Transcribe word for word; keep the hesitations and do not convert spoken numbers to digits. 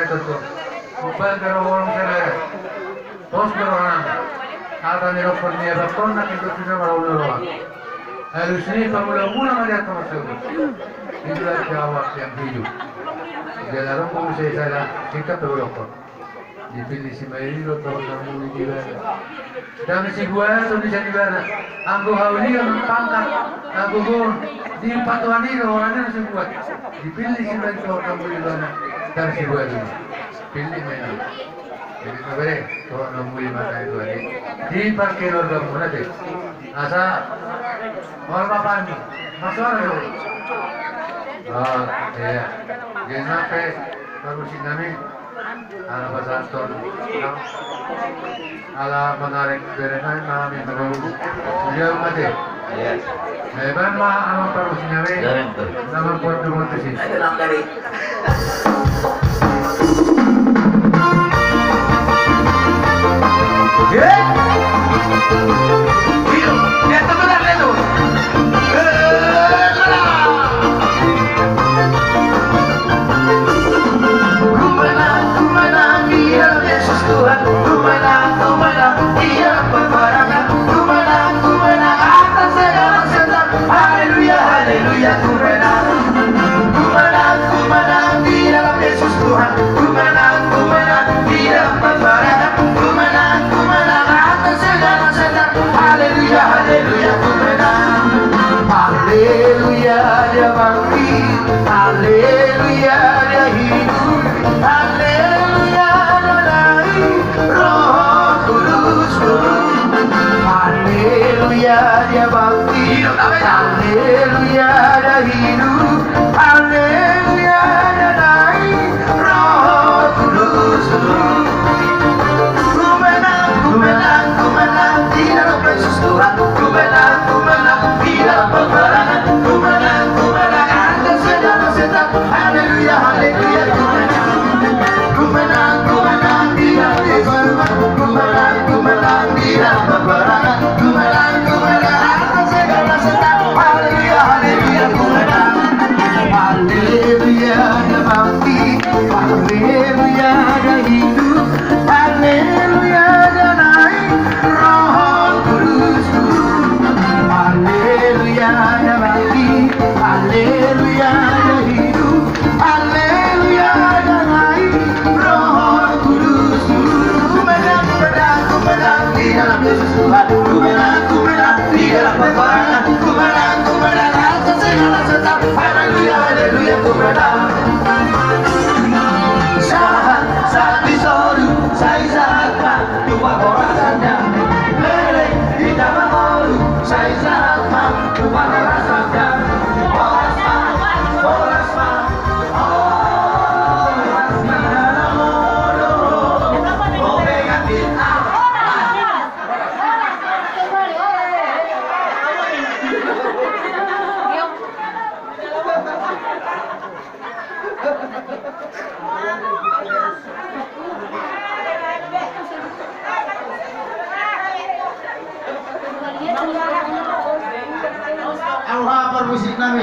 Umbahen do roha ni saudara, pos do rohana. Hata ni rohana, ia baktona kita sudah marau ni roha. Alus ni pamula-mula ma dia tomat sobo. Itulah jawab yang hidup. Dia larang pun saya salah, singkat tu rokok. Dipillit si Mairi do tohot na muli di ibana. Dang sibuat do bisa di ibana. Anggo haulian pangkat, anggo gogo, dipatua ni do orang na sibuat. Dipillit si Mairi tohot na muli di ibana. Dang sibuat do. Pillit ma i. Jadi, na bere, tohot na muli ma i tu ari. Di parkeluargamuna te. Asa, mauliate ma. Masuk do. Oh, iya. Jadi, sampai baru si nami. Ala pasahathon, ala mangarek bere nami, nami mangarek. Dia mate. Iya. Hebat ma, ala parusi nami. Iya, betul. Nama kuat tu kuat tu si. Ayo, lang dari. Iya. Iya, betul, betul. Ku menang, ku menang di dalam Yesus Tuhan. Ku menang, ku menang di dalam peperangan. Ku menang, ku menang atas segala setan. Haleluya, haleluya, ku menang. Ku menang, ku menang di dalam Yesus Tuhan. Ku menang, ku menang di dalam peperangan. Ku menang, ku menang atas segala setan. Haleluya, haleluya, ku menang. Haleluya, dia bangkit. Haleluya, dia hidup. Haleluya, dia naik. Roh Kudus turun. Haleluya, dia bangkit. Haleluya, dia hidup. Haleluya, dia naik. Roh Kudus turun. Ku menang, ku menang, ku menang di dalam Yesus Tuhan. Ku menang, ku menang di dalam peperangan. Ku menang, ku menang atas segala setan. Haleluya, haleluya, ku menang. Ku menang, ku menang di dalam Yesus Tuhan. Ku menang, ku menang di dalam peperangan. Ku menang, ku menang atas segala setan. Haleluya, haleluya, ku menang. Haleluya, dia bangkit. Haleluya, dia hidup. Haleluya, dia naik. Roh Kudus turun. Haleluya, dia bangkit. Haleluya, dia hidup. Haleluya, dia naik. Roh Kudus turun. Ku menang, ku menang, ku menang di dalam Yesus Tuhan. Ku menang, ku menang di dalam peperangan. Ku menang, ku menang atas segala setan. Haleluya, haleluya, ku menang. Sahat, sahat di soru, sai sahat ma tu parhorasanna. Leleng, hita mangolu, sai sahat ma tu parhorasanna.